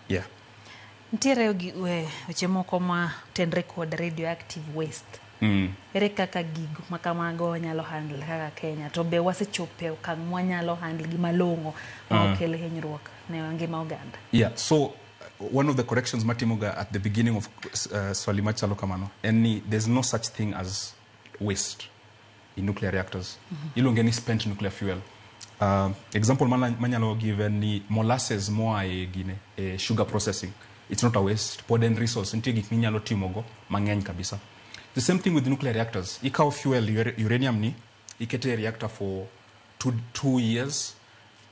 Yeah. Nitiere weche moko ma tenre kod radioactive waste. Ere kaka gigo ma kamago wanyalo handle kaka Kenya? To be wasechopo e okang' mwanyalo handle gi malong'o ma ok kel hinyruok ne ngima oganda? Yeah, so one of the corrections matimoga at the beginning of swali machalo kamano en ni there's no such thing as waste in nuclear reactors. Iluonge ni spent nuclear fuel. Example manyalo give en ni molasses moa e gine, e sugar processing. It's not a waste, pod en resource, nitie gik minyalo timogo mang'eny kabisa. The same thing with nuclear reactors. Ikawo fuel uranium ni, ikete e reactor for 2 years,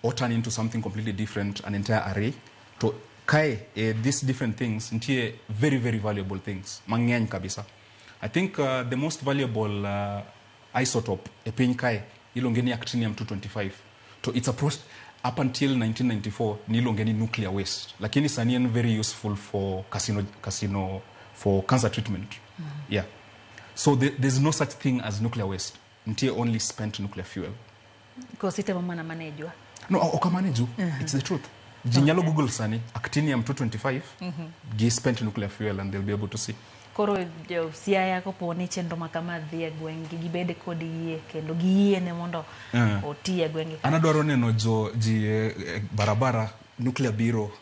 or turn into something completely different, an entire array. To kae, these different things, nitie very, very valuable things, mang'eny kabisa. I think the most valuable isotope e piny kae, iluonge ni actinium 225. To it's a up until 1994, niluonge ni nuclear waste. Lakini sani en very useful for for cancer treatment. Yeah. So there's no such thing as nuclear waste. Nitie only spent nuclear fuel. Koso itemo mana manejwa? No, ok amanage. It's the truth. Ji nyalo Google sani actinium 225 gi spent nuclear fuel and they'll be able to see. Koro jo Siaya, kopo ni chenro ma kama dhi e gweng' gi, gibed kod yie kendo giyiene mondo oti e gweng' gi. An adwaro neno jo ji e barabara, nuclear biro,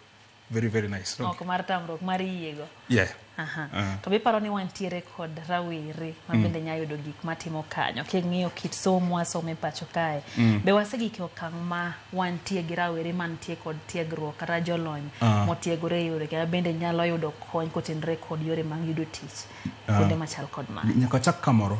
very, very nice. No? Ok mar tamruok mar yiego. Yeah. Aha. To biparo ni wantiere kod rawere ma bende nya yudo gik matimo kanyo king'iyo kit somo wasomo e pacho kae, be wasegik e okang' ma wantie gi rawere mantie kod tiegruok kata jolony motiegore e yore kendo bende nyalo yudo kony kotenore kod yore mag yudo tich kuonde machal kod ma? Nyaka chak kamoro.